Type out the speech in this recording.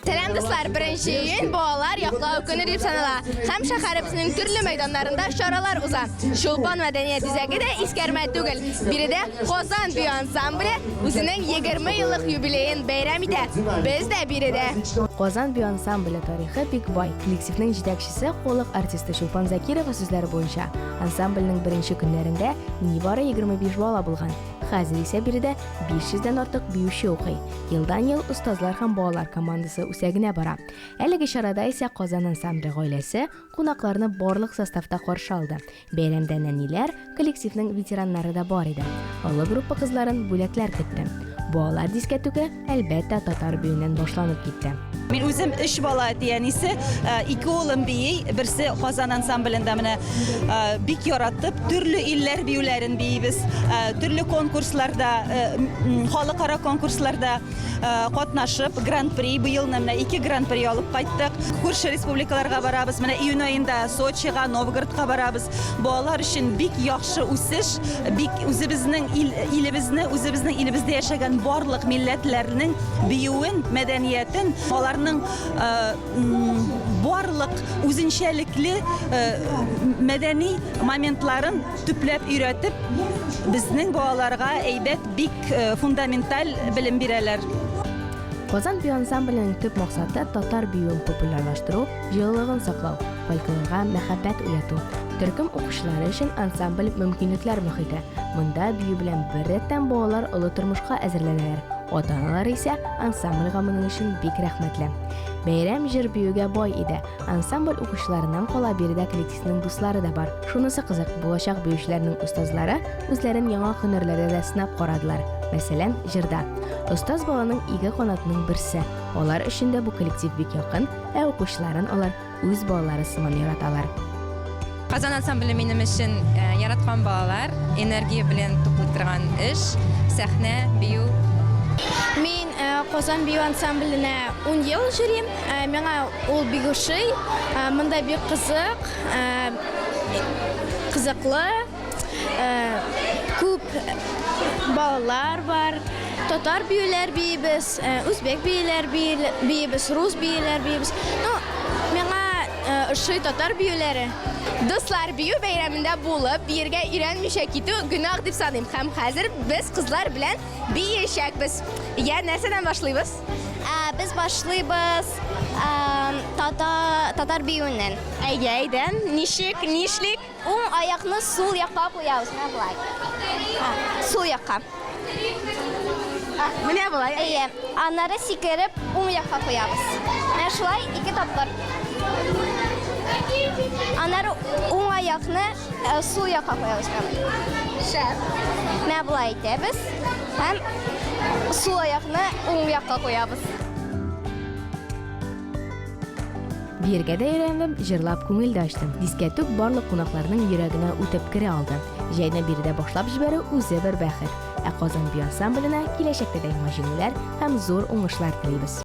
Сәлам, дуслар! Беренче июнь балалар яклау көне дип санала. Һәм шәһәребезнең төрле мәйданнарында чаралар уза. Чулпан мәдәният үзәге дә искәрмә түгел. Биредә Казан бию ансамбле үзенең 20 еллык юбилеен бәйрәм итә. Без дә биредә. Казан бию ансамбле тарихы бик бай. Коллективның җитәкчесе, халык артисты Чулпан Закирова сүзләре буенча, ансамбльнең беренче көннәрендә нибары 25 бала булган. Хәзер исә биредә 500 дән артык биюче укый. Елдан-ел остазлар һәм балалар командасы үсә генә бара. Әлеге чарада исә Казан ансамбле гаиләсе кунакларны барлык составта каршы алды. Бәйрәмдә нәниләр, коллективның ветераннары да бар иде. Олы группа кызларын бүләкләр көтте. Балалар дискәтүге, әлбәттә, татар биюеннән башланып китте. Мин үзем өч бала әти-әнисе, ике улым бии, берсе Казан ансамблендә менә бик яратып, төрле илләр биюләрен биибез, төрле конкурсларда, халыкара конкурсларда катнашып, гран-при, быелны менә ике гран-при алып кайттык. Күрше республикаларга барабыз, менә июнь аенда Сочига, Новгородка барабыз. Балалар өчен бик яхшы үсеш, бик үзебезнең ил, илебезне, үзебезнең илебездә яшәгән барлык милләтләрнең биюен, мәдәниятен, аларның барлык үзенчәлекле мәдәни моментларын төпләп өйрәтеп, безнең балаларга әйбәт, бик фундаменталь белем бирәләр. Казан бию ансамбленең төп максаты татар биюен популярлаштыру, җылылыгын саклау, фольклорга мәхәббәт уяту. Төркем укучылары өчен ансамбль мөмкинлекләр мохите. Монда бию белән беррәттән балалар олы тормышка әзерләнәләр. Ата-аналары исә ансамбльгә моның өчен бик рәхмәтле. Бәйрәм җыр-биюгә бай иде. Ансамбль укучыларыннан кала биредә коллективның дуслары да бар. Шунысы кызык, булачак биючеләрнең остазлары үзләрен яңа һөнәрләрдә дә сынап карадылар. Мәсәлән, җырда. Остаз баланың ике канатының берсе. Алар өчен дә бу коллектив бик якын, ә укучыларын алар үз балалары сыман яраталар. Казан ансамбле минем өчен яраткан балалар, энергия белән туплый торган эш, сәхнә, бию. Мин Казан бию ансамбленә ун ел йөрим. Миңа ул бик ошый. Монда бик кызык, кызыклы. Күп балалар бар. Татар биюләр биибез, үзбәк биюләр биибез, рус биюләр биибез. Ну, миңа ошый татар биюләре. Дуслар, бию бәйрәмендә булып, биергә өйрәнмичә китү гөнаһ дип саныйм. Һәм хәзер без кызлар белән биешәкбез. Я, нәрсәдән башлыйбыз? Без башлыйбыз татар биюеннән. Әйдә, әйдә. Ничек, нишлик? Уң аякны сул якка куябыз, менә болай. Сул якка. Менә болай. Әйе. Аннары сикереп уң якка куябыз. Менә шулай ике тапкыр. Аннары уң аякны э, сул якка куябыз. Шәп. Менә болай итәбез һәм сул аякны уң якка куябыз. Биергә дә өйрәндем, җырлап күңел дә ачтым. Дискәтүк барлык кунакларның йөрәгенә үтеп керә алды. Җәйне биредә башлап җибәрү үзе бер бәхет. Ә Казан бию ансамбленә киләчәктә дә яңа җиңүләр һәм зур уңышлар телибез.